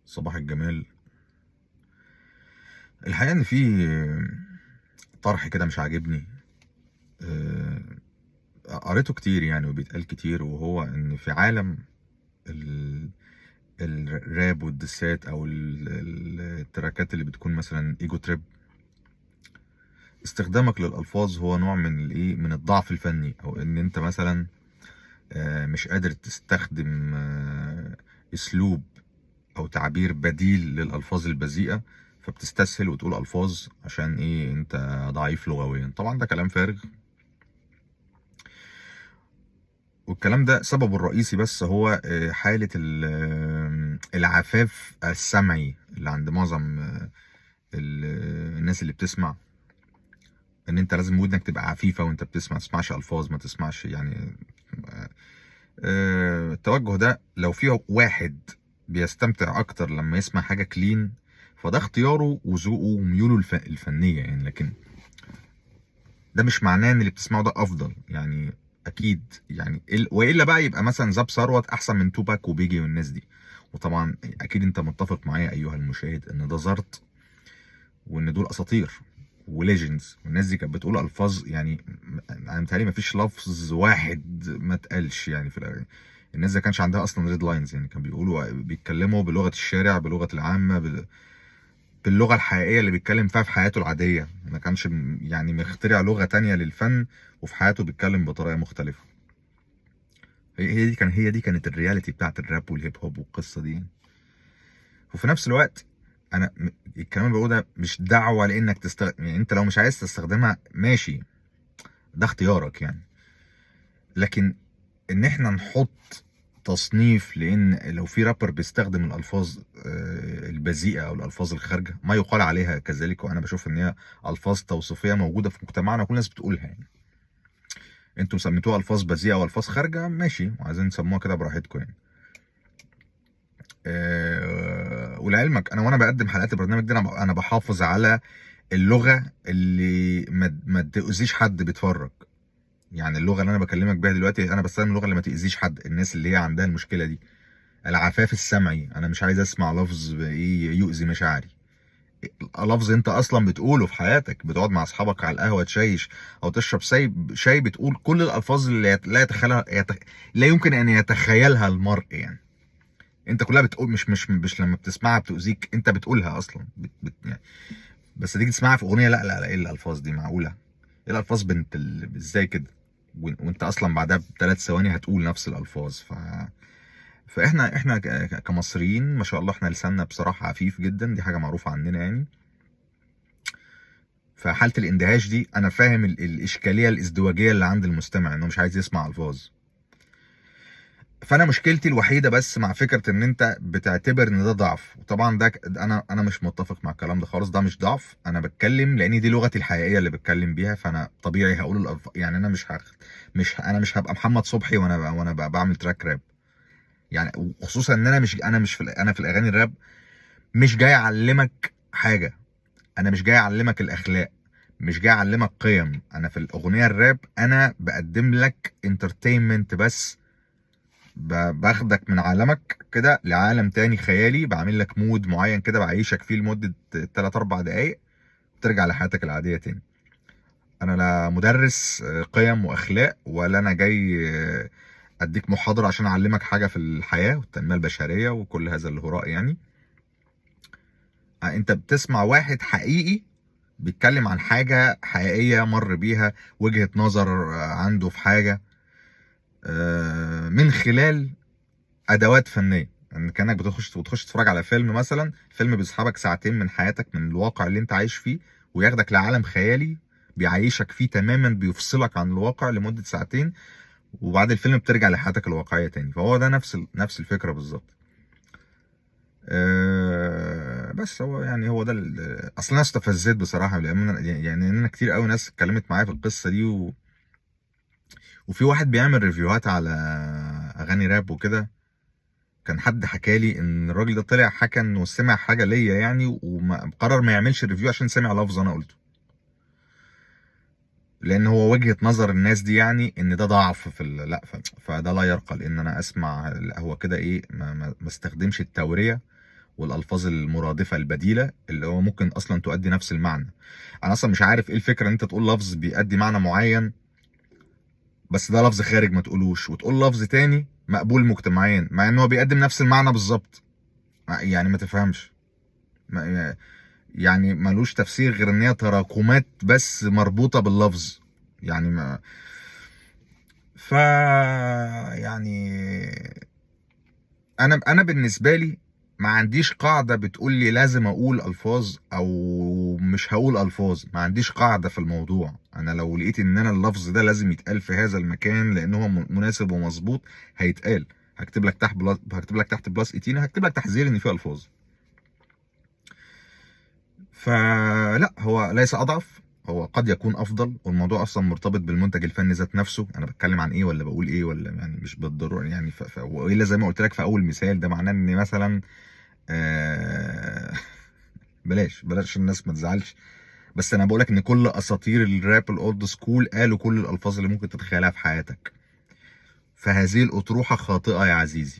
صباح الجمال. الحقيقة ان في طرح كده مش عاجبني، آه، قريته كتير يعني وبيتقال كتير، وهو ان في عالم الراب والدسات او التراكات اللي بتكون مثلا ego trip، استخدامك للالفاظ هو نوع من الايه، من الضعف الفني، او ان انت مثلا مش قادر تستخدم اسلوب او تعبير بديل للالفاظ البذيئه، فبتستسهل وتقول الفاظ عشان ايه، انت ضعيف لغويا. طبعا ده كلام فارغ، والكلام ده سببه الرئيسي بس هو حالة العفاف السمعي اللي عند معظم الناس اللي بتسمع، ان انت لازم ودنك تبقى عفيفة وانت بتسمع، ما تسمعش الفاظ، ما تسمعش يعني. التوجه ده لو في واحد بيستمتع اكتر لما يسمع حاجة clean، فده اختياره وذوقه وميوله الفنية يعني، لكن ده مش معناه ان اللي بتسمعه ده افضل يعني، اكيد يعني، والا بقى يبقى مثلا زاب ثروت احسن من توباك وبيجي والناس دي. وطبعا اكيد انت متفق معايا ايها المشاهد ان ده زرط، وان دول اساطير و legends، والناس دي كانت بتقول الفاظ يعني، انا متهيألي مفيش لفظ واحد ما اتقالش يعني في الاغاني. الناس دي ما كانش عندها اصلا red lines يعني، كانوا بيتكلموا بلغه الشارع، بلغه العامة، باللغة الحقيقية اللي بيتكلم فيها في حياته العادية، ما كانش يعني مخترع لغة تانية للفن، وفي حياته بيتكلم بطريقة مختلفة. هي دي كانت ال reality بتاعت الراب والهيب هوب والقصه دي. وفي نفس الوقت انا الكلام اللي بقوله ده مش دعوه لانك تستخدم، يعني انت لو مش عايز تستخدمها ماشي، ده اختيارك يعني، لكن ان احنا نحط تصنيف لان لو في رابر بيستخدم الالفاظ البذيئه او الالفاظ الخارجة ما يقال عليها كذلك، وانا بشوف ان هي الفاظ توصيفيه موجودة في مجتمعنا وكل الناس بتقولها يعني، انتم سميتوها الفاظ بذيئة او الفاظ خارجه ماشي، وعايزين تسموها كده براحتكم يعني. ولعلمك انا وانا بقدم حلقات البرنامج ده انا بحافظ على اللغة اللي ما تؤذيش حد بيتفرج يعني. اللغة اللي انا بكلمك بيها دلوقتي انا بستخدم اللغة اللي ما تاذيش حد، الناس اللي هي عندها المشكلة دي، العفاف السمعي. انا مش عايز اسمع لفظ ايه يؤذي مشاعري، لفظ انت اصلا بتقوله في حياتك، بتقعد مع اصحابك على القهوة تشيش او تشرب شاي، بتقول كل الالفاظ اللي لا يتخيلها، لا يمكن ان يتخيلها المرء يعني. انت كلها بتقول، مش لما بتسمعها بتؤذيك، انت بتقولها اصلا يعني، بس تيجي تسمعها في اغنية لا لا لا، ايه الالفاظ دي، معقولة ايه الالفاظ بنت ازاي كده، وانت اصلا بعدها بثلاث ثواني هتقول نفس الالفاظ. فاحنا كمصريين ما شاء الله احنا لساننا بصراحة عفيف جدا، دي حاجة معروفة عننا يعني. فحاله الاندهاش دي انا فاهم الاشكالية الازدواجيه اللي عند المستمع انه مش عايز يسمع الفاظ. فانا مشكلتي الوحيدة بس مع فكرة ان انت بتعتبر ان ده ضعف، وطبعا ده انا مش متفق مع الكلام ده خالص، ده مش ضعف. انا بتكلم لان دي لغتي الحقيقية اللي بتكلم بيها، فانا طبيعي هقول الألفاظ يعني. انا مش مش انا مش هبقى محمد صبحي وانا بعمل track راب يعني، وخصوصا ان انا مش، انا مش في انا في الاغاني الراب مش جاي اعلمك حاجة، انا مش جاي اعلمك الاخلاق، مش جاي اعلمك قيم. انا في الاغنية الراب انا بقدم لك entertainment بس، باخدك من عالمك كده لعالم تاني خيالي، بعمل لك mood معين كده بعيشك فيه لمدة 3-4 دقايق، وترجع لحياتك العادية تاني. انا لا مدرس قيم واخلاق، ولا انا جاي اديك محاضرة عشان اعلمك حاجة في الحياة والتنمية البشرية وكل هذا الهراء يعني. انت بتسمع واحد حقيقي بيتكلم عن حاجة حقيقية مر بيها، وجهة نظر عنده في حاجة، من خلال ادوات فنية. يعني كانك بتخش تتفرج على فيلم مثلا، فيلم بيسحبك ساعتين من حياتك، من الواقع اللي انت عايش فيه، وياخدك لعالم خيالي بيعيشك فيه تماما، بيفصلك عن الواقع لمدة ساعتين، وبعد الفيلم بترجع لحياتك الواقعية تاني. فهو ده نفس الفكرة بالظبط. بس هو يعني هو ده اصل انا استفزيت بصراحة، لان انا يعني انا كتير قوي ناس اتكلمت معايا في القصة دي، وفي واحد بيعمل review هات على اغاني راب وكده، كان حد حكى لي ان الراجل ده طلع حكى انه سمع حاجة ليا يعني، وقرر ما يعملش review عشان سمع لفظ انا قلته، لان هو وجهة نظر الناس دي يعني ان ده ضعف في لا، فده لا يرقى، لان انا اسمع، لا هو كده ايه، ما استخدمش التورية والالفاظ المرادفه البديلة اللي هو ممكن اصلا تؤدي نفس المعنى. انا اصلا مش عارف ايه الفكرة ان انت تقول لفظ بيؤدي معنى معين بس ده لفظ خارج ما تقولوش، وتقول لفظ تاني مقبول مجتمعيا مع ان هو بيقدم نفس المعنى بالظبط. يعني ما تفهمش، يعني ملوش تفسير غير ان هي تراكمات بس مربوطة باللفظ. يعني ما ف يعني انا بالنسبة لي ما عنديش قاعدة بتقول لي لازم اقول الفاظ او مش هقول الفاظ، ما عنديش قاعدة في الموضوع. انا لو لقيت ان انا اللفظ ده لازم يتقال في هذا المكان لان هو مناسب ومظبوط هيتقال. هكتب لك تحت plus، هكتب لك تحت plus 18، هكتب لك تحذير ان فيه الفاظ. فلا، هو ليس اضعف، هو قد يكون افضل. والموضوع اصلا مرتبط بالمنتج الفني ذات نفسه، انا بتكلم عن ايه ولا بقول ايه ولا يعني مش بالضرورة يعني والا زي ما قلت لك في اول مثال، ده معناه ان مثلا بلاش بلاش الناس ما تزعلش، بس انا بقولك ان كل اساطير الراب ال old school قالوا كل الالفاظ اللي ممكن تتخيلها في حياتك، فهذه الاطروحه خاطئه يا عزيزي.